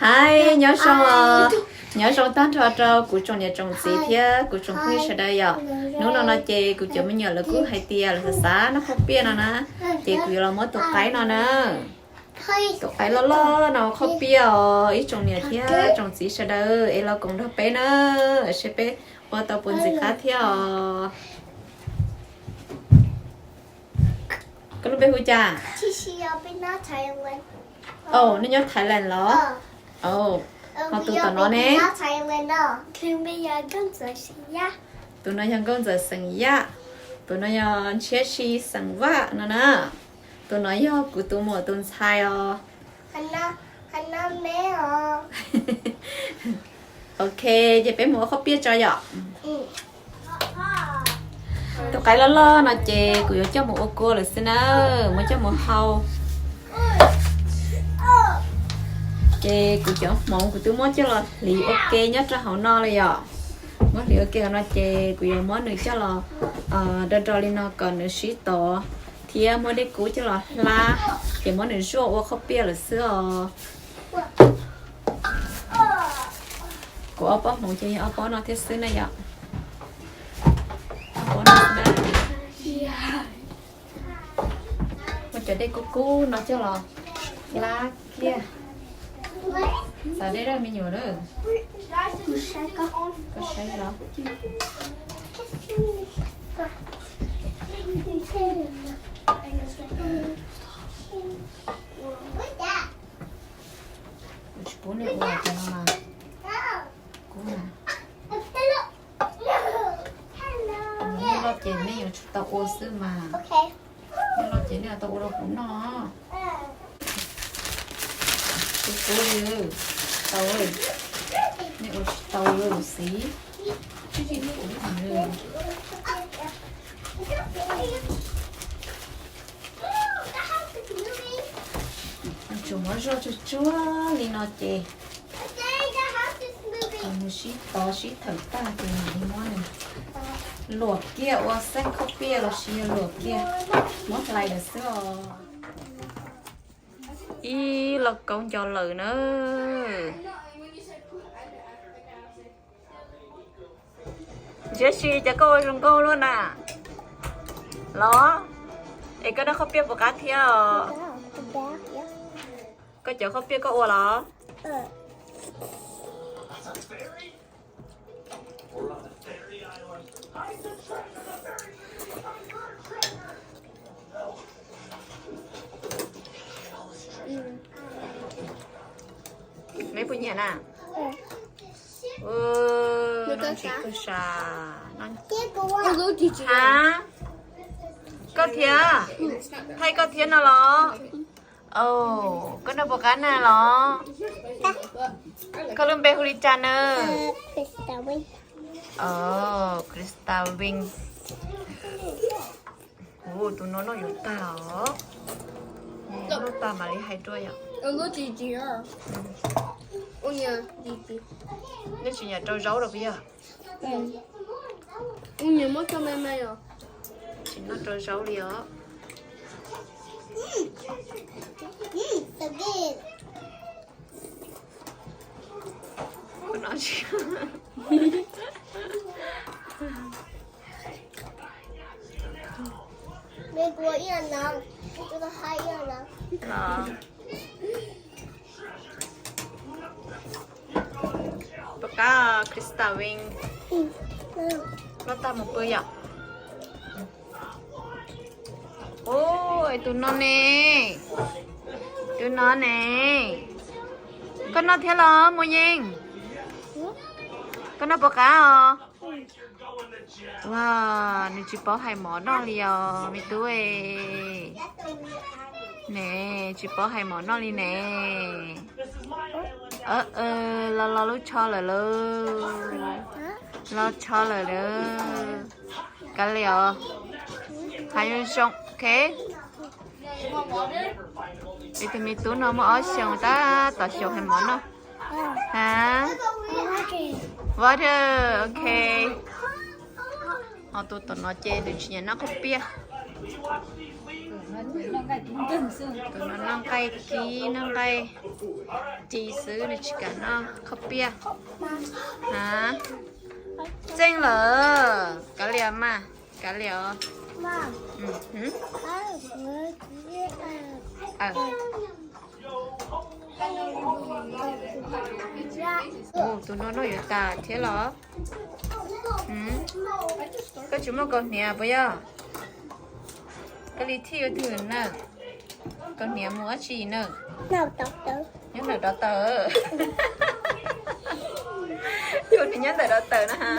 Ai, nyob zoo, nyob zoo tag nrho rau kuv tsoom niam tsoom txiv thiab kuv tsoom phooj ywg sawv daws yom. Hnub no no ces kuv cov me nyuam lawv kuj hais tias lawv xav xav noj qhob piaj no na, ces kuv yuav los muab tus qaib no na. Tus qaib loj loj no qhob piaj os ib tsoom niam thiab tsoom txiv sawv daws es los koom nrog peb na, seb peb ua tau puas ntxim qab thiab os. Koj lub npe hu cas? Au, nej nyob Thailand los? Au, ho tus tom no ne? Tus no yog Nkauj Ntxawm xeem Yaj, tus no yog Ntshiab Si xeem Vaj no na. Tus no yog kuv tus muam tus ntxhais os. Ok, ces peb mus ua qhob piaj tso yom. Tus qaib loj loj no ces kuv yuav coj mus ua kua lawm xwb na, muab coj mus hau. Ces kuv cov hmoov kuv twb muab coj los hliv ua ke nyob rau hauv no lawm yom. Muab hliv ua ke hauv no ces kuv yuav muab nws coj los do do li no kom nws sib tov, thiab muab dej kub coj los hlab, ces muab nws zuaj ua qhob piaj lawm xwb os. Kuv ob pob hmoov ces yog ob pob no thiab xwb na yom. Muab cov dej kub kub no coj los hlab kiag. Xav dej dab me nyuam lawm. Koj saib los. Tsis pub nej ua cov no mas. Kub na. Nyob loj ces nej yuav tsum tau ua xwb mas. Nyob loj ces nej tau ua rau kuv noj. Kub kub li, tau, nej ua tsis tau xwb. Tsuas muab zuaj tsuag tsuag li no ces nws sib tov sib thawm tag ces mam li muab nws luam kiag ua xeeb khaub piaj los sis yog luam kiag, muab hlais lawm xwb os. Ib lauj kaub nco lawm na. Ntshiab Si, cas koj ua zoo nkauj luaj na? Los, es koj noj qhob piaj puas qab thiab os? Koj cov qhob piaj koj ua los? Neb puas nyiam na? Noj tsis kawg sa. Ha, koj thiab, thaij koj thiab no los? Koj noj puas qab na los? Koj lub npe hu li cas na? Kristalvin. Tus no noj yuav tag os. Noj tag mam li hais dua yom. Nej tsis nyiam rau zaub los puas yog? Tsis noj rau zaub li os. Puas qab Kristalvin? Loj tag mus pw yom. Tus no ne, tus no ne. Koj noj thiab los Muaj Yeej? Koj noj puas qab os? Ua, nws tsis paub hais mov noj li os me tub. Ne, tsis paub hais mov noj li ne. Los los lub tsho lawm lauj. Los tsho lawm lauj. Kav liam os. Hais zoo zoo, ok. Tus me tub no muaj ob xyoos tab tom xyaum hais mov noj. Ha? Water, ok. Ho tus tom no ces nws tsis nyiam noj qhob piaj. Tus no noj nqaij kib, noj nqaij ris xwb, nws tsis kam noj khaub piaj. Ha, txeej lawm, kav liam mas, kav liam os. Tus no noj yuav tas thiab los? Koj tsis muaj kaus hniav puas yog? Koj li thij ua twg na? Kaus hniav mus dab tsi na? Nyob ntawm dov tawm. Tus nws nyob ntawm dov tawm na ha.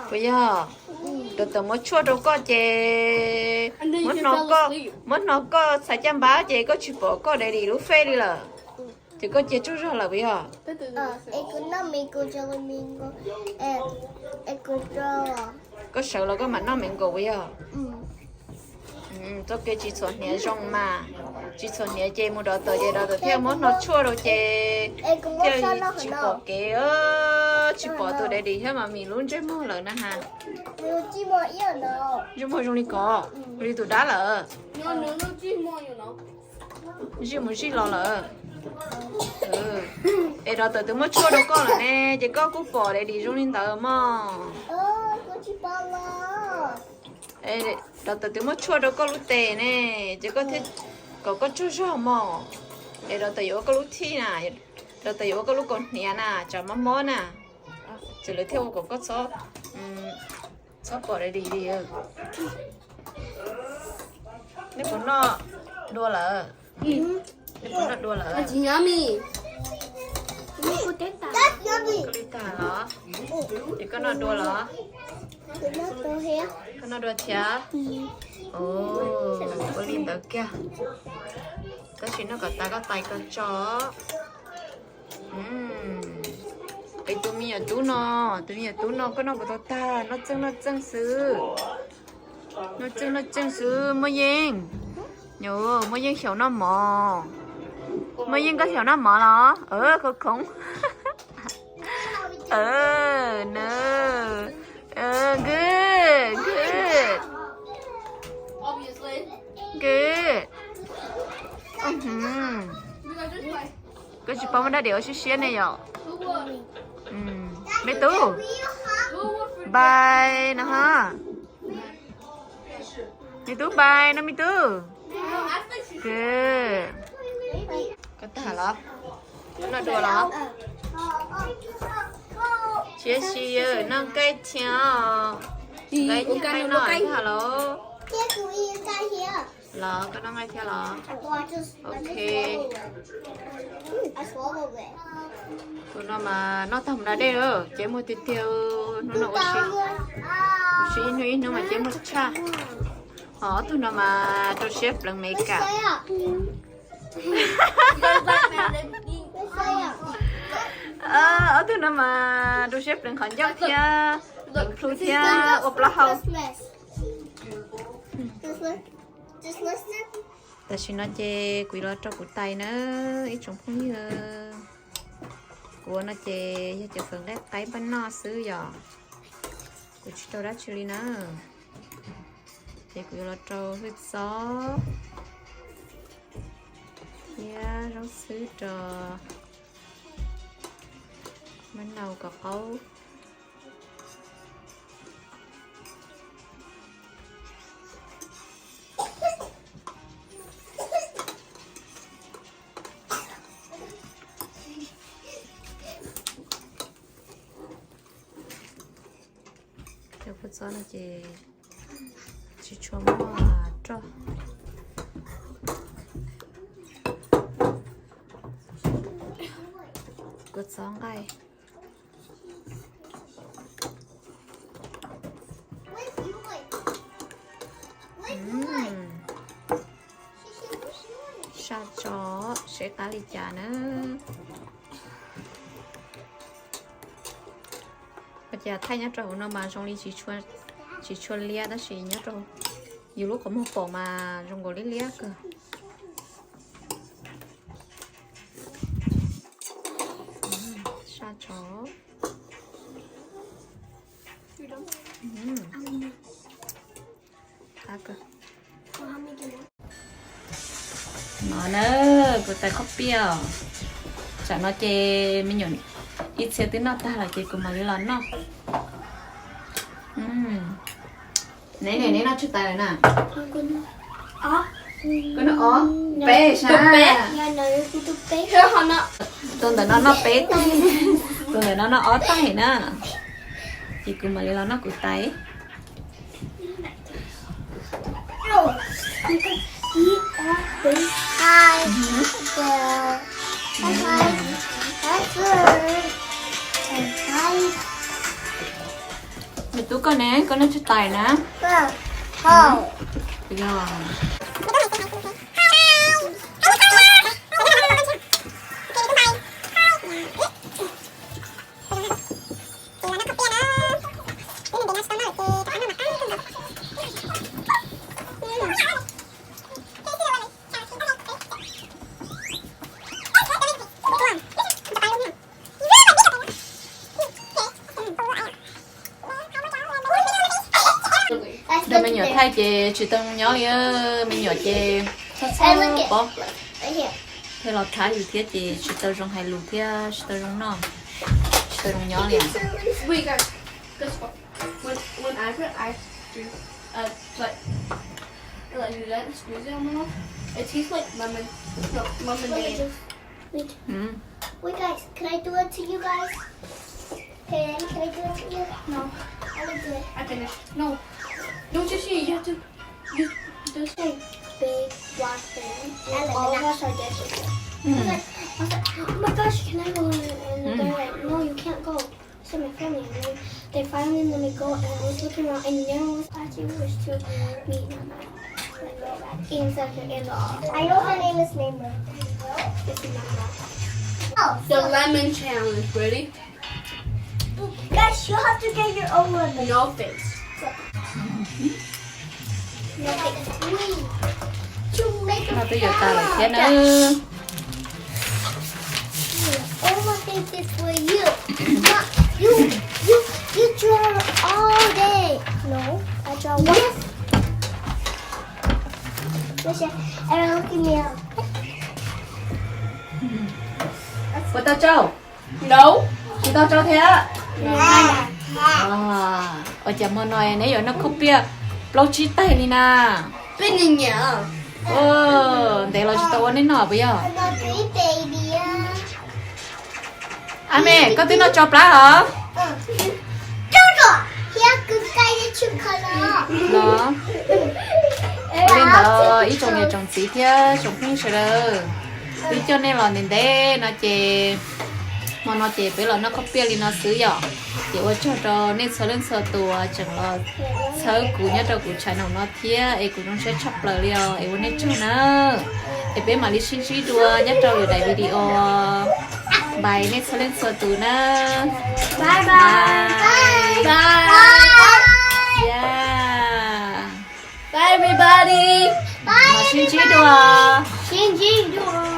Puas yog? Dov tawm muab tshuaj rau koj ces muab hno koj, muab hno koj txhais caj npab ces koj tsis pom koj daddy lub face li lawm. Ces koj cia tsaug zog lawm puas yog? Koj sawv los koj mam noj me nkaus puas yog? Txoj kev tsis txhuam hniav zoo mas, tsis txhuam hniav ces mus dov tawm ces dov tawm thiaj muab hno tshuaj rau ces thiaj tsis pom kev, tsis pom tus daddy thiab mommy lub ntsej muag lawm na ha. Ntsej muag zoo li ko, zoo li tus dab lawm. Zij mus zij los lawm. Es dov tawm twb muab tshuaj rau koj lawm ne, ces koj kuj pom daddy zoo li ntawd mog. Dov tawm twb muab tshuaj rau koj lub tes ne, ces koj thiaj kom koj tsaug zog mog. Es dov tawm yuav ua koj lub thij na, dov tawm yuav ua koj lub kaus hniav na, tsam mob mob na, ces lawv thiaj ua kom koj txhob, txhob pom daddy li. Nej puas noj dua lawm? Nej puas noj dua lawm? Koj li tag los? Es koj noj dua los? Koj noj dua thiab? Ua li ntawd kiag, tab sis noj kom tas koj tais koj tso. Es tus me nyuam tub no, tus me nyuam tub no koj noj puas tau tag? Noj txeej noj txeej xwb. Noj txeej noj txeej xwb Muaj Yeej. Muaj Yeej xyaum noj mov. Muaj Yeej koj xyaum noj mov los? Khov khoov. Good, good, good. Koj tsis paub muab dab diam ua siab siab ne yom? Me tub, bye no ha. Me tub bye no me tub. Good. Koj tag los? Koj noj dua los? Tsis tsis, noj nqaij thiab. Nqaij thiab nqaij noj tag los? Los koj noj nqaij thiab los? Ok. Tus no mas noj tag mus da dej lawm, ces muag tiag tiag. Hnub no ua si, ua si ib hnub ib hnub mas ces muag tshaj. Ho ob tug no mas rau siab pleev Meskas. Ob tug no mas rau siab pleev qhov ncauj thiab, pleev plhu thiab ua plaub hau. Tam sim no ces kuv yuav los rau kuv tais na, ib tsoom phooj ywg. Kuv ua no ces yog cov fawm nqaij qaib npaj noj xwb yom. Kuv tsis rau dab tsi li na. Ces kuv yuav los rau hwj txob thiab zaub xwb rau mab nau kom qaub. Cov kua txob no ces tsis tshua muaj roj. Kua txob nqaij. Saj tso, seb qab li cas na. Ua cas thaij nyob rau hauv no mas zoo li tsis tshua Tsis tshua liab tab sis nyob rau yus lub qhov muag pom mas zoo nkaus liab liab kawg. Saj tshov. No na, kuv tais khob piaj. Tsam no ces me nyuam ib txhia twb noj tag lawm ces kuv mam li los noj. Neb, neb noj tsawg tais lawm na? Koj noj ob, peb sab. Tus ntawm no noj peb tais, tus ntawm no noj ob tais na. Ces kuv mam li los noj kuv tais. Me tub koj ne, koj noj tsawg tais na? Ntawm me nyuam thaij ces tsis tau nyob li, me nyuam ces txhob txhob pob, thiaj los thav yus thiab ces tsis tau zoo hais lus thiab tsis tau zoo noj, tsis tau zoo nyob li. Wait, guys, guess what? When when I put ice cream, uh, like like that, squeeze it on my mouth, it tastes like lemon, no, lemonade. Wait, wait, guys, can I do it to you guys? Can I, can I do it to you? No. I want to do it. I finished. No. Don't you see? You have to. You, there's a big black thing. And all of us are dishes. I was like, I was like, oh my gosh, can I go in? And they're like, no, you can't go. So my family and me, they finally let me go, and I was looking around, and no one was actually wish to meet my mom. Like, go back inside the in-laws. I know her name is Neighbor. This is my mom. Oh, the lemon challenge. Ready? Guys, you have to get your own lemon. No thanks. No thanks. We to make a No twb yuav tas lawm thiab na. All of this is for you. Not you. You you draw all day. No, I draw one. Yes. Look at Eric, look at me. Puas tau tsau? No. Tsis tau tsau thiab. No. Ua cas hmo no neb yuav noj khaub piaj plaub tsib tais li na? Peb nim nyiam. Ntev los tsis tau ua neb noj puas yog? A me, koj twb noj tso plab hos? Los, ua li ntawd ib tsoom niam tsoom txiv thiab tsoom phooj ywg sawv daws, twb coj nej los ntev ntev no ces hmo no ces peb los noj khaub piaj li no xwb yom. Ces ua tsaug rau nej txhua leej txhua tus tseem los txhawb kuv nyob rau kuv channel no thiab es kuv zoo siab tshaj plaws li os es ua nej tsaug na. Es peb mam li sib ntsib dua nyob rau lwm daim video. Bye nej txhua leej txhua tus na. Bye bye. Bye. Bye. Yeah. Bye everybody. Bye. Mam sib ntsib dua. Sib ntsib dua.